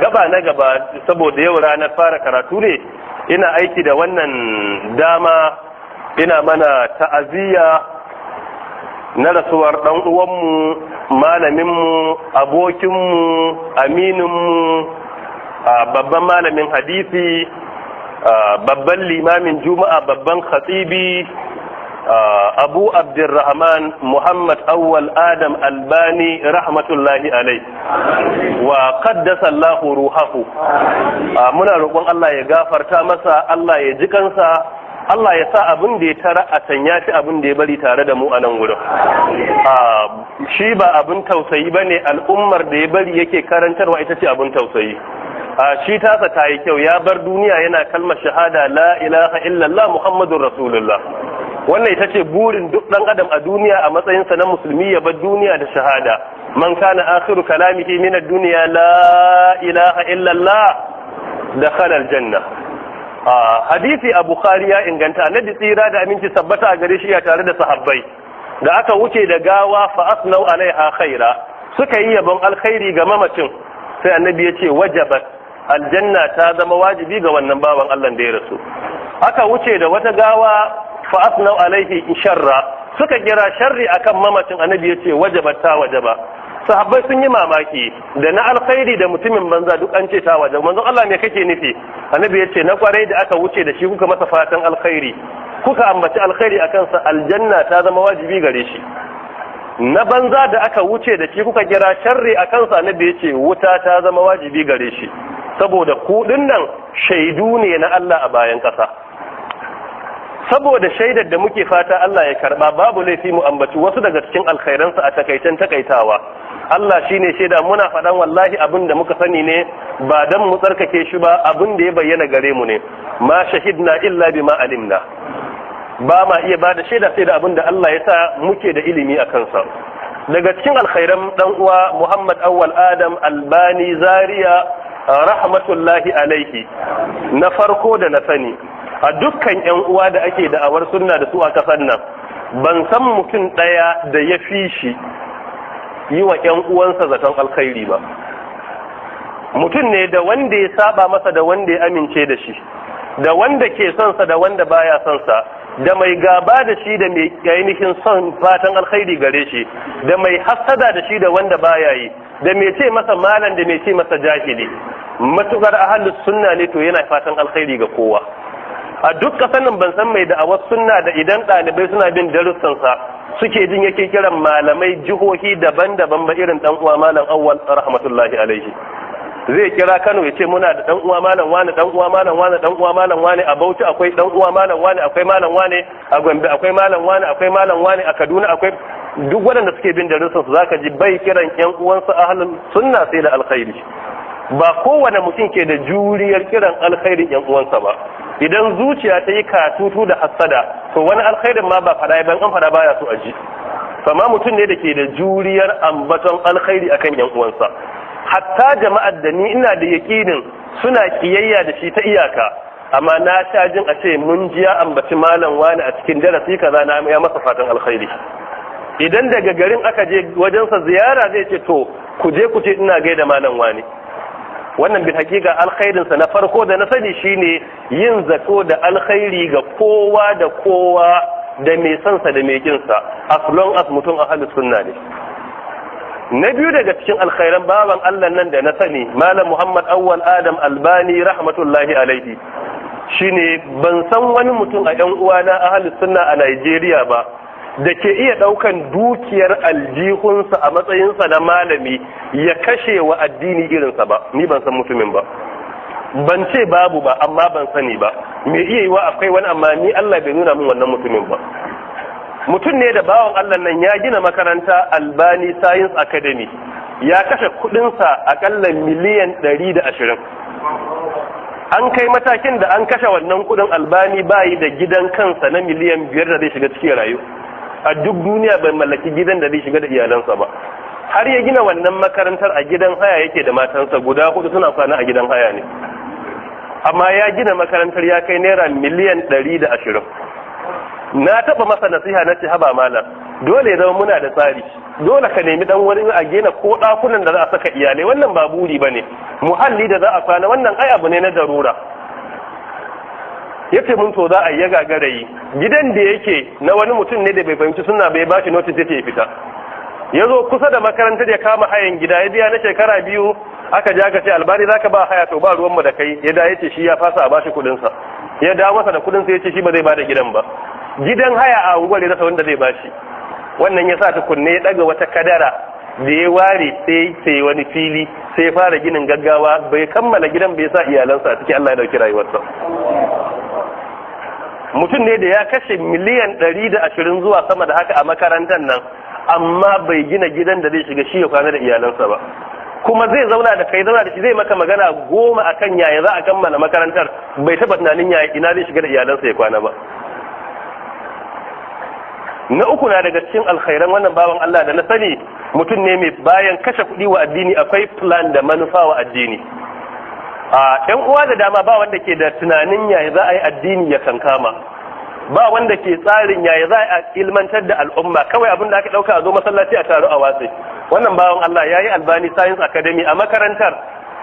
Gaba na gaba, saboda yau ranar fara karatu ne, ina aiki da wannan dama ina mana ta'aziyya na rasuwar ɗan uwanmu, malaminmu, abokinmu, amininmu, babban malamin hadisi, babban limamin juma'a, babban khatibi, Abu Abdurrahman Muhammad Awwal Adam Albani, rahmatullahi alai wa qaddasa Allahu ruhahu. Muna roƙon Allah ya gafarta masa, Allah ya ji kansa, Allah ya sa abin da ya tara a can ya fi abin da ya bari tare da mu a nan wurin. Shi ba abin tausayi ba ne, al'ummar da ya bari yake karantarwa ita ce abin tausayi. Shi tasa ta yi kyau, ya bar duniya yana kalmar shahada, la ilaha illallah Muhammadun Rasulullah. Wannan ita ce burin duk ɗan adam a duniya a matsayinsa na musulmi, ya bar duniya da shahada. Man kana akhiru kalamihi min ad-dunya la ilaha illallah dakhala al-janna. Hadisi a Bukhari ya inganta, Annabi tsira da aminci sabbata a gare shi ya tare da sahabbai da aka wuce da gawa, fa asnau alaiha khaira, suka yi yabon alkhairi ga mamacin. Sai Annabi ya ce, wajabat, aljanna ta zama wajibi ga wannan bawan Allah da ya rasu. Aka wuce da wata gawa, fa asnau alaihi sharra, suka kira sharri akan mamacin. Annabi ya ce, wajabat, ta wajaba. Sahabbai sun yi mamaki, da na alkhairi da mutumin banza duk an ce ta wajaba, manzon Allah, me kake nufi? Annabi ya ce, na kwarai da aka wuce da shi kuka masa fatan alkhairi, kuka ambaci alkhairi akan sa, aljanna ta zama wajibi gare shi. Na banza da aka wuce da shi kuka kira sharri a kansa, annabi ya ce, wuta ta zama wajibi gare shi. Saboda ku nan shaidu ne na Allah a bayan ƙasa. Saboda shaidar da muke fata Allah ya karba, babu laifi mu ambaci wasu daga cikin alkhairansa a takaicen takaitawa. Allah shine shaida, muna faɗan wallahi abin da muka sani ne, ba dan mu tsarkake shi ba, abin da ya bayyana gare mu ne. Ma shahidna illa bima alimna, ba ma iya ba da shaida sai da abin da Allah ya sa muke da ilimi a kansa. Daga cikin alkhairan dan uwa Muhammad Awwal Adam Albani Zaria, rahmatullahi alaihi, na farko da na sani, a dukkan yan uwa da ake da'awar sunna da su a kasar nan, ban san mutum ɗaya da ya fi shi yi wa yan uwansa zaton alkhairi ba. Mutum ne da wanda ya saba masa da wanda ya amince da shi, da wanda ke son sa da wanda baya son sa, da mai gaba da shi da mai ainihin son fatan alkhairi gare shi, da mai hassada da shi da wanda baya yi, da mai ce masa malam da mai ce masa jahili, matukar ahlus sunna ne to yana fatan alkhairi ga kowa. A duk kasan nan ban san mai da'awar sunna da idan ɗalibai suna bin darussansa suke jin yake kiran malamai jihohi daban-daban ba irin dan uwa Malam Awwal, rahmatullahi alaihi. Zai kira Kano ya ce muna da dan uwa malam wani, dan uwa malam wani, dan uwa malam wani a Bauchi, akwai dan uwa malam wani, akwai malam wani a Gombe, akwai malam wani, akwai malam wani a Kaduna, akwai. Duk waɗanda suke bin darussan su zaka ji bai kiran yan uwansa ahlul sunna sai da alkhairi. Ba kowane mutum ke da juriyar kiran alkhairin yan uwansa ba. Idan zuciya ta yi katutu da hassada, to wani alkhairin ma ba faɗa ban an faɗa baya so a ji. Amma mutum ne da ke da juriyar ambaton alkhairi akan yan uwansa, hatta jama'ar da ni ina da yaƙinin suna kiyayya da shi ta iyaka, amma na sha jin a ce mun ji ya ambaci malam wani a cikin darasi kaza na ya masa fatan alkhairi. Idan daga garin aka je wajensa ziyara, zai ce, to ku je ku ce ina gaida malam wani. Wannan bil hakika alkhairinsa na farko da na sani shine yin zato da alkhairi ga kowa da kowa, da mai sansa da mai kinsa, as long as mutum ahlus sunna ne. Na biyu daga cikin alkhairan baban Allah nan da na sani, Malam Muhammad Awwal Adam Albani, rahmatullahi alaihi, shine ban san wani mutum a yan uwana ahlus sunna a Najeriya ba da ke iya daukan dukiyar aljihunsa a matsayinsa na malami ya kashe wa addini irinsa ba. Ni ban san mutumin ba, ban ce babu ba, amma ban sani ba. Me iya yiwa akwai wani, amma ni Allah bai nuna min wannan mutumin ba. Mutum ne da bawan Allah nan ya gina makaranta, Albani Science Academy, ya kashe kudinsa akalla miliyan 120. An kai matakin da an kashe wannan kudin, Albani bayi da gidan kansa na miliyan 5 da zai shiga cikin rayu. A duk duniya bai mallaki gidan da zai shiga da iyalansa ba. Har ya gina wannan makarantar, a gidan haya yake da matansa guda hudu, suna kwana a gidan haya ne. Amma ya gina makarantar ya kai naira miliyan 120. Na taba masa nasiha, na ce, haba malam, dole ya zama muna da tsari, dole ka nemi dan wani a gina ko dakunan da za a saka iyalai. Wannan ba buri bane. Muhalli da za a kwana wannan ai abu ne na darura. Yace mun to za a yi gagara yi. Gidan da yake na wani mutum ne da bai fahimci suna bai bashi notice yace ya fita. Ya zo kusa da makarantar ya kama hayan gida ya biya na shekara 2, aka ja ka ce Albani zaka ba haya, to ba ruwanmu da kai. Ya da yace shi ya fasa a bashi kudin sa. Ya dawo masa da kudin sa yace shi ba zai bada gidan ba. Gidan haya a unguwar ya rasa wanda zai bashi. Wannan ya sa tukunne ya daga wata kadara da ya ware sai wani fili sai ya fara ginin gaggawa, bai kammala gidan bai sa iyalansa a ciki, Allah ya dauki rayuwarsa. Mutum ne da ya kashe miliyan 120 zuwa sama da haka a makarantar nan, amma bai gina gidan da zai shiga shi ya kwana da iyalansa ba. Kuma zai zauna da kai, zauna da shi, zai maka magana 10 akan yaya za a kammala makarantar, bai taba tunanin yaya ina zai shiga da iyalansa ya kwana ba. Na uku na daga cikin alkhairan wannan bawan Allah da na sani, mutum ne mai bayan kashe kuɗi wa addini akwai plan da manufa wa addini. A ƴan uwa da dama ba wanda ke da tunanin yaya za a yi addini ya kankama, ba wanda ke tsarin yaya za a ilmantar da al'umma, kawai abin da aka ɗauka a zo masallaci a taro a watsi. Wannan bawan Allah ya yi Albani Science Academy a makarantar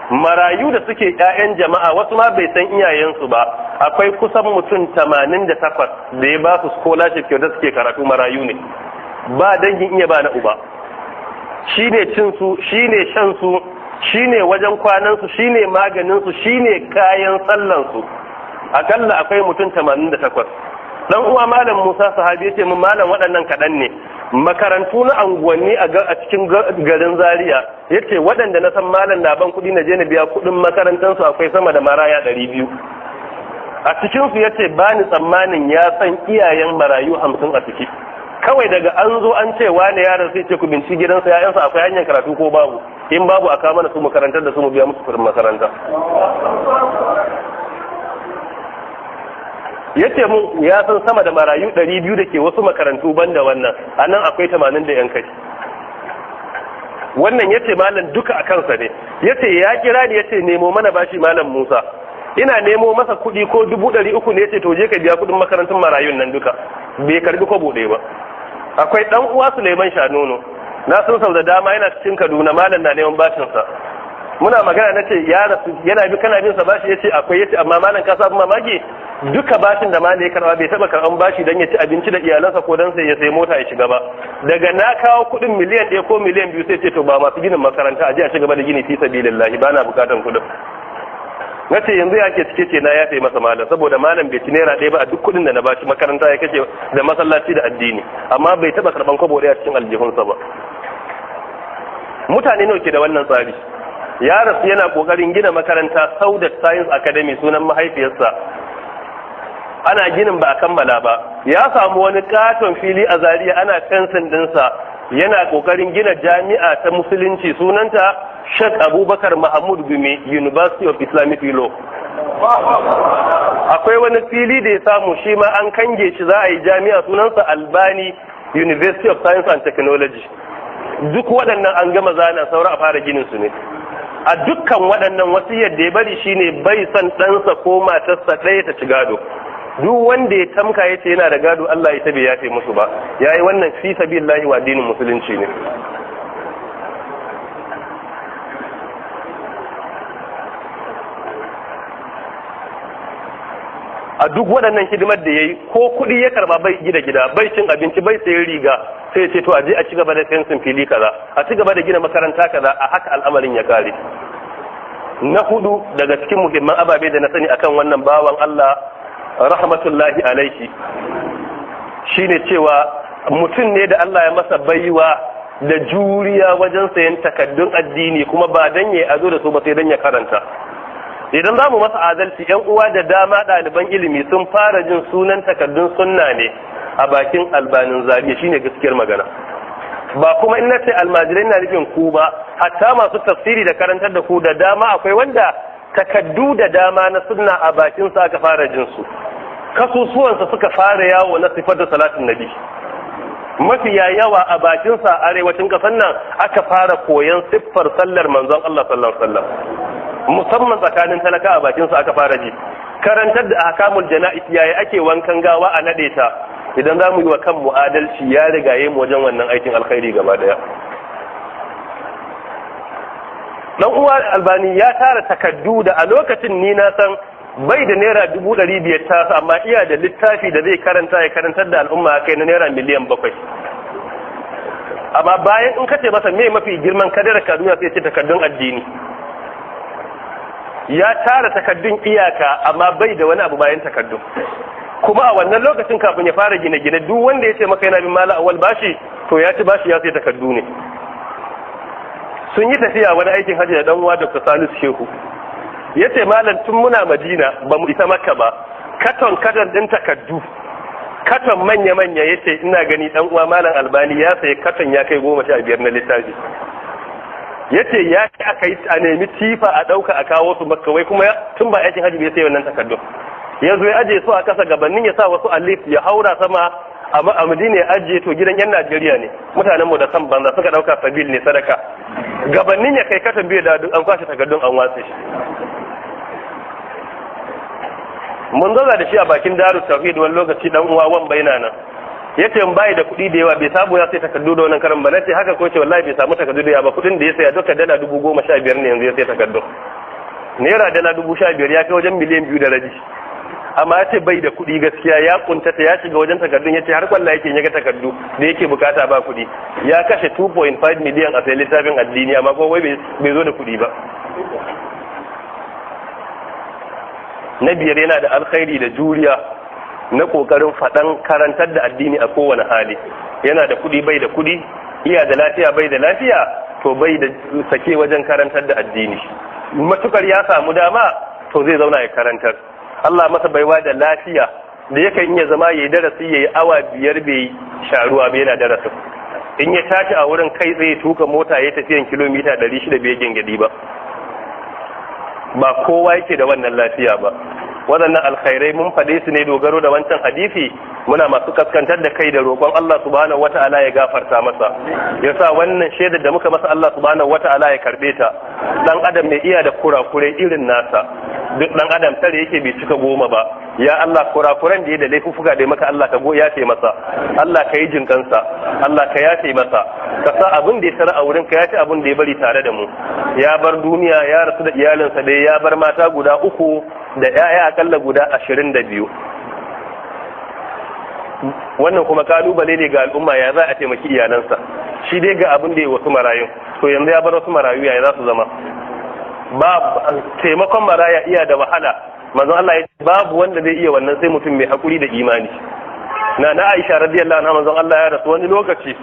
marayu da suke ƴaƴan jama'a, wasu ma bai san iyayensu ba, akwai kusan mutum 88 da ya ba su scholarship kyauta suke karatu, marayu ne, ba dangin iya ba na uba. Shine cin su, shine shan su, shine wajen kwanan su, shine maganin su, shine kayan sallan su. Akalla akwai mutum 88. Dan uwa Malam Musa Sahabi yace mun malam waɗannan kaɗan ne. Makarantu na anguwanni a cikin garin Zaria yace waɗanda na san malam na ban kuɗi na je na biya kuɗin makarantar su akwai sama da maraya 200. A cikin su yace ba ni tsammanin ya san iyayen marayu 50 a ciki. Kawai daga an zo an ce wane yaron sai ce ku binci gidansa, ƴaƴansa akwai hanyar karatu ko babu, in babu a kawo mana su makarantar da su mu biya musu kuɗin makaranta. Yace mun ya san sama da marayu 200 da ke wasu makarantu banda wannan, anan akwai 80 da yan kai. Wannan yace malam duka a kansa ne. Yace ya kira ni yace nemo mana bashi Malam Musa, ina nemo masa kuɗi ko 300,000 ne, yace to je ka biya kuɗin makarantun marayun nan duka, bai karbi kwabo ɗaya ba. Akwai dan uwa Suleiman Shanono, na san sau da dama yana cikin Kaduna, malam na neman bashin sa. Muna magana nace ya rasu yana bi kana bin sa bashi, yace akwai, yace amma malam ka sabu mamaki duka bashin da malam ya karba bai taba karban bashi dan ya ci abinci da iyalansa ko dan sai ya sayi mota ya shiga ba. Daga na kawo kudin miliyan 1 ko miliyan 2 sai ce to ba masu ginin makaranta aje a ci gaba da gini fi sabilillahi, bana bukatan kudin. Nace yanzu ya ke cike ce na yafe masa malam, saboda malam bai ci naira 1 ba a duk kudin da na bashi makaranta ya kashe da masallaci da addini, amma bai taba karban kwabo ɗaya cikin aljihunsa ba. Mutane nawa ke da wannan tsari? Ya rasu yana kokarin gina makaranta Saudat Science Academy sunan mahaifiyarsa, ana ginin ba a kammala ba. Ya samu wani katon fili a Zaria ana fensin dinsa, yana kokarin gina jami'a ta musulunci sunanta Sheikh Abubakar Mahmud Gumi University of Islamic Law. Akwai wani fili da ya samu shi ma an kange shi za a yi jami'a sunansa Albani University of Science and Technology. Duk waɗannan an gama zana, saura a fara ginin su ne. A dukkan waɗannan wasiyar da ya bari shine bai son ɗansa ko matarsa ɗaya ta ci gado. Duk wanda ya tamka ya ce yana da gado Allah ya tabe yafe musu ba. Yayi wannan fi sabilillahi wa addinin musulunci ne. A duk waɗannan hidimar da yayi ko kuɗi ya karba bai gida gida, bai cin abinci, bai sayan riga, sai ya ce to a je a ci gaba da fensin fili kaza, a ci gaba da gina makaranta kaza, a haka al'amarin ya kare. Na hudu daga cikin muhimman ababe da na sani akan wannan bawan Allah rahmatullahi alaihi shine cewa mutum ne da Allah ya masa baiwa da juriya wajen sayan takaddun addini, kuma ba dan ya azo da su ba sai dan ya karanta. Idan za mu masa adalci, yan uwa da dama ɗaliban ilimi sun fara jin sunan takaddun sunna ne a bakin Albanin Zaria, shine gaskiyar magana. Ba kuma in nace almajirai na nufin ku ba, hatta masu tafsiri da karantar da ku da dama akwai wanda takaddu da dama na sunna a bakin sa aka fara jin su, kasusuwansa suka fara yawo na sifar da salatin nabi. Mafiya yawa a bakin sa arewacin kasar nan aka fara koyon siffar sallar manzon Allah sallallahu alaihi wasallam, musamman tsakanin talaka a bakin sa aka fara ji. Karantar da ahkamul jana'iz, yaya ake wankan gawa a nade ta. Idan za mu yi wa kanmu adalci, ya rigaye mu wajen wannan aikin alkhairi gaba daya. Dan uwa Albani ya tara takaddu da a lokacin ni na san bai da ₦500,000 tasa, amma iya da littafi da zai karanta ya karantar da al'umma kai na ₦7 miliyan. Amma bayan in kace masa me mafi girman kadara Kaduna, sai ce takaddun addini. Ya tara takaddun iyaka, amma bai da wani abu bayan takaddun. Kuma a wannan lokacin kafin ya fara gine-gine, duk wanda ya ce maka yana bin Mala Awal bashi, to ya ci bashi ya sai takaddu ne. Sun yi tafiya wani aikin hajji da dan uwa Dr. Salisu Shehu. Ya ce, "Malam, tun muna Madina ba mu isa Makka ba, katon katon din takaddu, katon manya-manya." Ya ce, "Ina gani dan uwa Malam Albani ya sayi katon ya kai 15 na littafi." Ya ce ya aka yi a nemi tifa a ɗauka a kawo su Makka. Wai kuma tun ba aikin hajji bai sai wannan takaddun, ya zo ya ajiye su a kasa gabanin ya sa wasu alif ya haura sama a Madina ya ajiye. To gidan yan Najeriya ne, mutanen mu da san banza, suka dauka sabil ne, sadaka. Gabanin ya kai katon biyu da an kwashe takardun an watse shi. Mun zaza da shi a bakin Daru Tauhid wani lokaci, dan uwa wan baina nan, yace in bai da kuɗi da yawa, bai samu ya sai takardu da wannan karan ba. Nace, "Haka ko?" Ce, "Wallahi bai samu takardu da yawa ba, kuɗin da ya saya duka $15,000 ne. Yanzu ya sai takardu naira $15,000 ya kai wajen 2.5 miliyan. Amma ya ce bai da kuɗi gaskiya, ya kuntata, ya shiga wajen takardun, ya ce har kwalla yake ya ga takardu da yake bukata ba kuɗi. Ya kashe 2.5 miliyan a sai littafin addini, amma kuma wai bai zo da kuɗi ba. Na biyar, yana da alkhairi da juriya na kokarin faɗan karantar da addini a kowane hali. Yana da kuɗi, bai da kuɗi, iya da lafiya, bai da lafiya, to bai da sake wajen karantar da addini. Matukar ya samu dama, to zai zauna ya karantar. Allah masa baiwa da lafiya da yakan iya zama yayi darasi, yayi awa 5 bai sharuwa bai yana darasin. In ya tashi a wurin, kai tsaye tuka mota ya tafiyan kilomita 600 bai gengedi ba. Ba kowa yake da wannan lafiya ba. Waɗannan alkhairai mun faɗe su ne dogaro da wancan hadisi. Muna masu kaskantar da kai da roƙon Allah subhanahu wata'ala ya gafarta masa, ya sa wannan shaidar da muka masa Allah subhanahu wata'ala ya karɓe ta. Dan adam mai iya da kurakurai irin nasa, duk dan adam tare yake bai cika goma ba. Ya Allah, kurakuran da ya da laifuffuka da maka, Allah ka yafe masa, Allah ka yi jinkansa, Allah ka yafe masa, ka sa abin da ya tara a wurin ka yafi abin da ya bari tare da mu. Ya bar duniya, ya rasu da iyalinsa dai, ya bar mata guda uku da 'ya'ya akalla guda 22. Wannan kuma kalubale ne ga al'umma, ya za a taimaki iyalansa? Shi dai ga abin da ya wasu marayun, to yanzu ya bar wasu marayu, ya za su zama? Ba taimakon maraya iya da wahala. Manzon Allah ya babu wanda zai iya wannan sai mutum mai hakuri da imani. Na Aisha radiyallahu anha, manzon Allah ya rasu wani lokaci,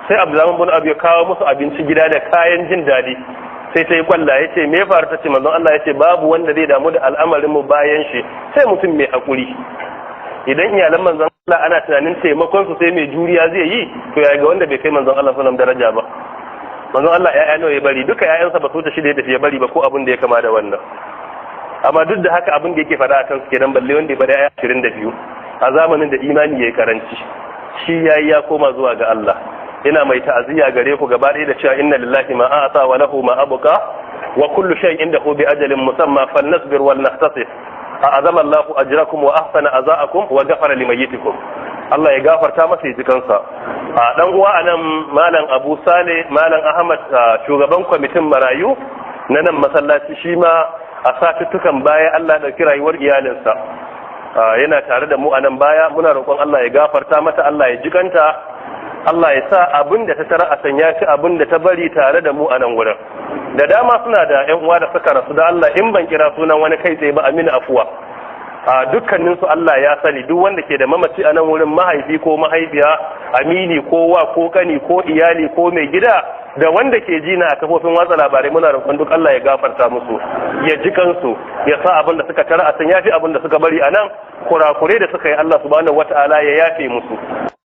sai Abdulrahman bin Abi ya kawo musu abinci gida da kayan jin daɗi, sai ta yi kwalla. Ya ce, "Me faru?" Ta ce, "Manzon Allah ya ce babu wanda zai damu da al'amarin mu bayan shi sai mutum mai hakuri." Idan iyalan manzon Allah ana tunanin taimakon su sai mai juriya zai yi, to ya ga wanda bai kai manzon Allah sallallahu daraja ba? Manzon Allah ya'ya nawa ya bari? Duka ya'yansa ba su ta shida ya tafi ya bari ba ko abin da ya kama da wannan. Amma duk da haka abin da yake faɗa a kansu kenan, balle wanda ya bari ya'ya 22 a zamanin da imani yayi karanci. Shi yayi ya koma zuwa ga Allah. Ina mai ta'aziyya gare ku gaba ɗaya da cewa inna lillahi ma a'ta wa lahu ma abqa wa kullu shay'in indahu bi ajalin musamma, falnasbir wal nahtasib. A'azama Allahu ajrakum wa ahsana azaakum wa ghafara limayyitikum. Allah ya gafarta masa, ya ji kansa. A dan uwa anan, Malam Abu Sale, Malam Ahmad, shugaban kwamitin marayu na nan masallaci, shi ma a satuttukan baya Allah ya dauki rayuwar iyalinsa. Yana tare da mu a nan baya. Muna roƙon Allah ya gafarta mata, Allah ya jikanta, Allah ya sa abin da ta tara a sanya shi abin da ta bari tare da mu a nan wurin. Da dama suna da ƴan uwa da suka rasu, da Allah in ban kira sunan wani kai tsaye ba a mini afuwa. A dukkanin su Allah ya sani. Duk wanda ke da mamaci a nan wurin, mahaifi ko mahaifiya, amini ko wa ko kani ko iyali ko mai gida, da wanda ke jina a kafofin watsa labarai, muna roƙon duk Allah ya gafarta musu, ya ji kansu, ya sa abin da suka tara a san yafi abin da suka bari a nan. Kurakure da suka yi, Allah subhanahu wata'ala ya yafe musu.